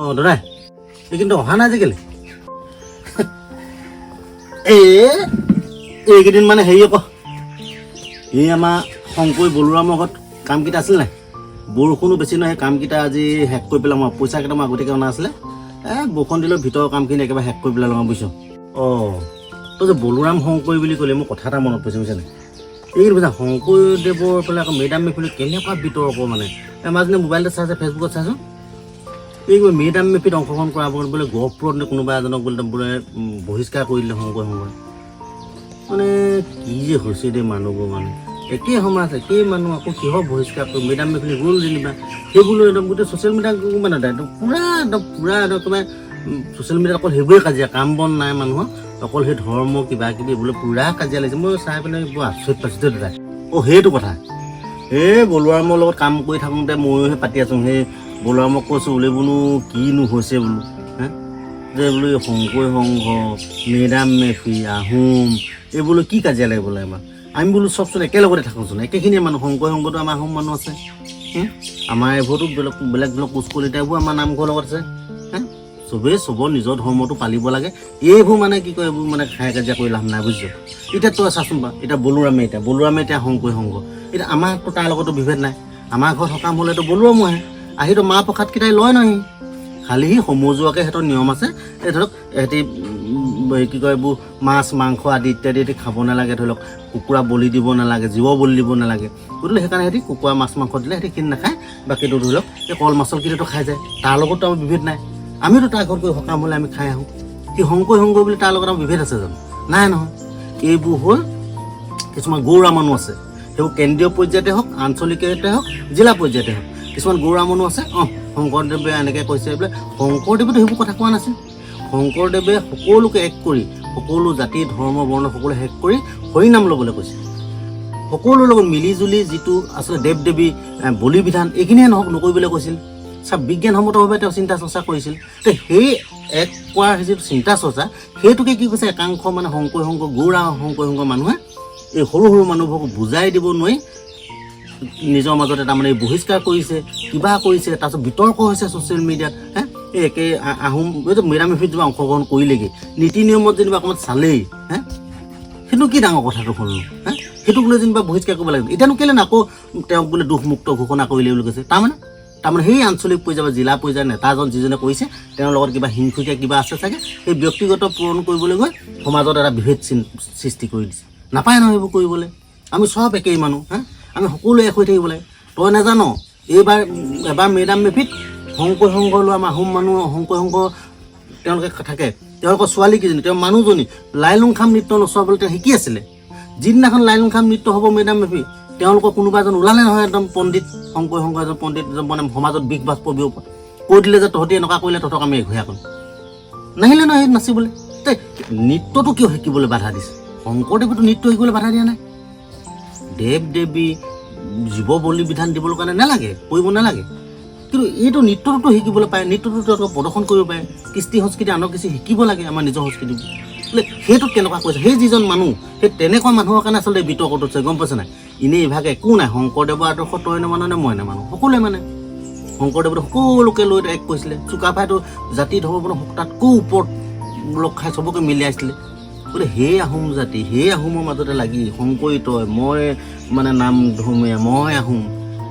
অঁ দাদা, এই কিন্তু অহা নাই যে কেলে? এই এইকেইদিন মানে হেৰি আকৌ, এই আমাৰ শংকৰী বলোৰামৰ ঘৰত কামকেইটা আছিল নাই, বৰষুণো বেছি নহয়। সেই কামকেইটা আজি শেষ কৰি পেলাই মই পইচা কেইটামান আগতীয়াকৈ অনা আছিলে। এই বৰষুণ দিলেও ভিতৰৰ কামখিনি একেবাৰে শেষ কৰি পেলাই লগাম, বুজিছ? অঁ, তই যে বলোৰাম শংকৰী বুলি ক'লে মোৰ কথা এটা মনত পৰিছে, বুজিছা নাই? এই বুজিছা, শংকৰদেৱৰ পেলাই আকৌ মেডাম মেফিলৈ কেনেকুৱা বিতৰ্ক। মানে এই মাজতে মোবাইলতে চাইছে, ফেচবুকত চাইছোঁ, এই কিবা মেডাম মেফিত অংশগ্ৰহণ কৰা বোলে গহপুৰত নে কোনোবা এজনক বোলে বোলে বহিষ্কাৰ কৰি দিলে শংকৰ সংঘই। মানে কি যে হৈছে দেই মানুহবোৰ! মানে একেই সমাজ, একেই মানুহ, আকৌ কিহৰ বহিষ্কাৰ কৰি মেডাম মেফিলি গ'ল যেনিবা। সেইবোৰ লৈ একদম গোটেই ছ'চিয়েল মিডিয়া মানে একদম পূৰা একদম একেবাৰে ছ'চিয়েল মিডিয়াত অকল সেইবোৰে কাজিয়া। কাম বন নাই মানুহৰ, অকল সেই ধৰ্ম কিবা কিবি বোলে পূৰা কাজিয়া লাগিছে। মই চাই পেলাই বৰ আচৰিত পাইছোঁ দেই দাদা। অ' সেইটো কথা, এই বলোৰামৰ লগত কাম কৰি থাকোঁতে ময়ো সেই পাতি আছোঁ। সেই বলোৰামক কৈছোঁ বোলে, বোলো কিনো হৈছে বোলো হে, যে বোলো এই শংকৰ সংঘ, মেডাম মেফি, আহোম এই বোলো কি কাজিয়া লাগিব বোলে আমাৰ? আমি বোলো চবচোন একেলগতে থাকোঁচোন, একেখিনিয়ে মানুহ। শংকৰ সংঘটো আমাৰ আহোম মানুহ আছে, আমাৰ এইবোৰতো বেলেগ বেলেগ বেলেগ কোচ কলিতাবোৰ আমাৰ নামঘৰৰ লগত আছে হে। চবেই চবৰ নিজৰ ধৰ্মটো পালিব লাগে। এইবোৰ মানে কি কয়, এইবোৰ মানে হাই কাজিয়া কৰি লাভ নাই, বুজিছ? এতিয়া তই চাচোন বাৰু, এতিয়া বলোৰামে এতিয়া শংকৰ সংঘ, এতিয়া আমাৰতো তাৰ লগতো বিভেদ নাই। আমাৰ ঘৰত সকাম হ'লেতো বলোৰামো আহে, আহিতো মাহ প্ৰসাদকেইটাই লয় নহয়। খালি সি সমজুৱাকৈ সিহঁতৰ নিয়ম আছে। এই ধৰক সিহঁতি এই কি কয়, এইবোৰ মাছ মাংস আদি ইত্যাদি সিহঁতি খাব নালাগে। ধৰি লওক কুকুৰা বলি দিব নালাগে, জীৱ বলি দিব নালাগে। গতিকে সেইকাৰণে সিহঁতি কুকুৰা মাছ মাংস দিলে সিহঁতি সেইখিনি নাখায়। বাকীটো ধৰি লওক এই কল মাছলকেইটাতো খাই যায়। তাৰ লগততো আমাৰ বিভেদ নাই। আমিতো তাৰ ঘৰত গৈ সকাম হ'লে আমি খাই আহোঁ। সি শংকৰ সংঘ বুলি তাৰ লগত আমাৰ বিভেদ আছে জানো? নাই নহয়। এইবোৰ হ'ল কিছুমান গৌৰা মানুহ আছে, সেইবোৰ কেন্দ্ৰীয় পৰ্যায়তে হওক, আঞ্চলিকতে হওক, জিলা পৰ্যায়তে হওক, কিছুমান গৌৰা মানুহ আছে। অঁ, শংকৰদেৱে এনেকৈ কৈছে বোলে। শংকৰদেৱেতো সেইবোৰ কথা কোৱা নাছিল। শংকৰদেৱে সকলোকে এক কৰি, সকলো জাতি ধৰ্ম বৰ্ণ সকলো শেষ কৰি হৰিনাম ল'বলৈ কৈছে। সকলোৰ লগত মিলি জুলি যিটো আচলতে দেৱ দেৱী বলি বিধান এইখিনিয়ে নহওক নকৰিবলৈ কৈছিল। চব বিজ্ঞানসন্মতভাৱে তেওঁ চিন্তা চৰ্চা কৰিছিল। তো সেই এক কৰাৰ যিটো চিন্তা চৰ্চা, সেইটোকে কি কৈছে, একাংশ মানে শংকৰ সংঘ, গৌৰা শংকৰ সংঘ মানুহে এই সৰু সৰু মানুহবোৰক বুজাই দিব নোৱাৰি নিজৰ মাজতে তাৰমানে এই বহিষ্কাৰ কৰিছে, কিবা কৰিছে। তাৰপিছত বিতৰ্ক হৈছে ছ'চিয়েল মিডিয়াত হে। এই একে আহোম এইটো মেডাম মেফিত যেনিবা অংশগ্ৰহণ কৰিলেগৈ, নীতি নিয়মত যেনিবা অকণমান চালেই হে, সেইটো কি ডাঙৰ কথাটো হ'লনো হে? সেইটোক লৈ যেনিবা বহিষ্কাৰ কৰিব লাগিব। এতিয়ানো কেলৈ আকৌ তেওঁক বোলে দোষমুক্ত ঘোষণা কৰিলে বুলি কৈছে? তাৰমানে সেই আঞ্চলিক পৰ্যায় বা জিলা পৰ্যায়ৰ নেতাজন যিজনে কৰিছে, তেওঁৰ লগত কিবা হিংসুকীয়া কিবা আছে চাগে। সেই ব্যক্তিগত পূৰণ কৰিবলৈ গৈ সমাজত এটা বিভেদ সৃষ্টি কৰি দিছে। নাপায় নহয় সেইবোৰ কৰিবলৈ। আমি চব একেই মানুহ হে, আমি সকলোৱে এক হৈ থাকিব লাগে। তই নাজান, এইবাৰ এবাৰ মেডাম মেফিত শংকৰ সংঘ লোৱা আমাৰ আহোম মানুহ, শংকৰ সংঘ তেওঁলোকে থাকে, তেওঁলোকৰ ছোৱালীকেইজনী, তেওঁৰ মানুহজনী লাইলুং খাম নৃত্য নচোৱাবলৈ তেওঁ শিকি আছিলে। যিদিনাখন লাইলুং খাম নৃত্য হ'ব মেডাম মেফি, তেওঁলোকৰ কোনোবা এজন ওলালে নহয়, একদম পণ্ডিত, শংকৰ সংঘ এজন পণ্ডিত এজন, মানে সমাজত বিষ বাষ্প বিয়পোৱা, কৈ দিলে যে তহঁতি এনেকুৱা কৰিলে তহঁতক আমি এঘৰীয়া কৰিম। নাহিলে নহয় নাচিবলৈ। তে নৃত্যটো কিয় শিকিবলৈ বাধা দিছে? শংকৰদেৱেতো নৃত্য শিকিবলৈ বাধা দিয়া নাই। দেৱ দেৱী জীৱ বলি বিধান দিবলৈ কাৰণে নালাগে, কৰিব নালাগে। কিন্তু এইটো নৃত্যটোতো শিকিবলৈ পায়, নৃত্যটোতো তেওঁলোকে প্ৰদৰ্শন কৰিব পাৰে। কৃষ্টি সংস্কৃতি আনক কিছু শিকিব লাগে, আমাৰ নিজৰ সংস্কৃতি বোলে। সেইটোত কেনেকুৱা কৈছে? সেই যিজন মানুহ, সেই তেনেকুৱা মানুহৰ কাৰণে আচলতে বিতৰ্কটো হৈছে, গম পাইছে নাই? এনেই ইভাগে একো নাই। শংকৰদেৱৰ আদৰ্শ তই নামানো নে মই নামানো, সকলোৱে মানে। শংকৰদেৱতো সকলোকে লৈ এক কৈছিলে। চুকাফাইতো জাতি ধৰ্ম বৰ্ণ তাতকৈও ওপৰত লগ খাই চবকে মিলাইছিলে বোলে। সেই আহোম জাতি, সেই আহোমৰ মাজতে লাগি শংকৰী তই, মই মানে নাম ধৰ্মীয়, মই আহোম,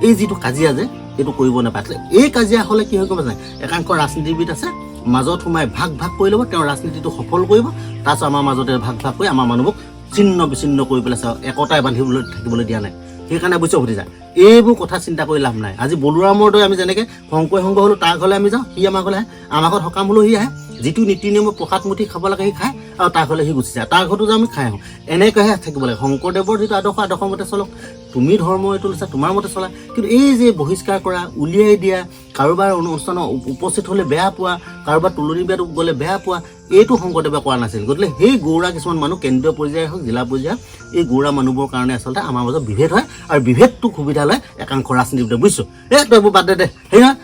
এই যিটো কাজিয়া যে এইটো কৰিব নাপায়। এই কাজিয়া হ'লে কি হয় গম পাইছে নাই? একাংশ ৰাজনীতিবিদ আছে, মাজত সোমাই ভাগ ভাগ কৰি ল'ব, তেওঁ ৰাজনীতিটো সফল কৰিব। তাৰপিছত আমাৰ মাজতে ভাগ ভাগ কৰি আমাৰ মানুহবোৰক ছিন্ন বিচ্ছিন্ন কৰি পেলাইছে, একতাই বান্ধিবলৈ থাকিবলৈ দিয়া নাই। সেইকাৰণে বুজিছ ভতিজা, এইবোৰ কথা চিন্তা কৰি লাভ নাই। আজি বলোৰামৰ দৰে আমি যেনেকৈ শংকৰ সংঘ হ'লো, তাৰ ঘৰলৈ আমি যাওঁ, সি আমাৰ ঘৰলৈ আহে, আমাৰ ঘৰত সকাম হ'লেও সি আহে। যিটো নীতি নিয়মত প্ৰসাদ মুঠি খাব লাগে সি খায় আৰু তাৰ ঘৰলৈ সি গুচি যায়, তাৰ ঘৰতো যাওঁ আমি খাই আহোঁ। এনেকৈহে থাকিব লাগে। শংকৰদেৱৰ যিটো আদৰ্শ, আদৰ্শ মতে চলক। তুমি ধৰ্ম এইটো লৈছা, তোমাৰ মতে চলা। কিন্তু এই যে বহিষ্কাৰ কৰা, উলিয়াই দিয়া, কাৰোবাৰ অনুষ্ঠানত উপস্থিত হ'লে বেয়া পোৱা, কাৰোবাৰ তুলনি বিয়াত গ'লে বেয়া পোৱা, এইটো শংকৰদেৱে কৰা নাছিল। গতিকে সেই গৌৰা কিছুমান মানুহ, কেন্দ্ৰীয় পৰ্যায়ে হওক, জিলা পৰ্যায়ে, এই গৌৰা মানুহবোৰৰ কাৰণে আচলতে আমাৰ মাজত বিভেদ হয় আৰু বিভেদটোক সুবিধা লয় একাংশ ৰাজনীতিবিদে, বুজিছোঁ? এই তই এইবোৰ বাদ দে দে। সেই নহয়,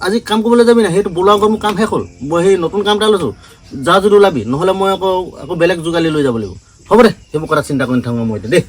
আজি কাম কৰিবলৈ যাবি নাই? সেইটো বলোৱা আগত মোৰ কাম শেষ হ'ল, মই সেই নতুন কাম এটা লৈছোঁ। যা যদি ওলাবি, নহ'লে মই আকৌ আকৌ বেলেগ যোগালি লৈ যাব লাগিব। হ'ব দে, সেইবোৰ কথা চিন্তা কৰি নাথাকোঁ মই এতিয়া দেই।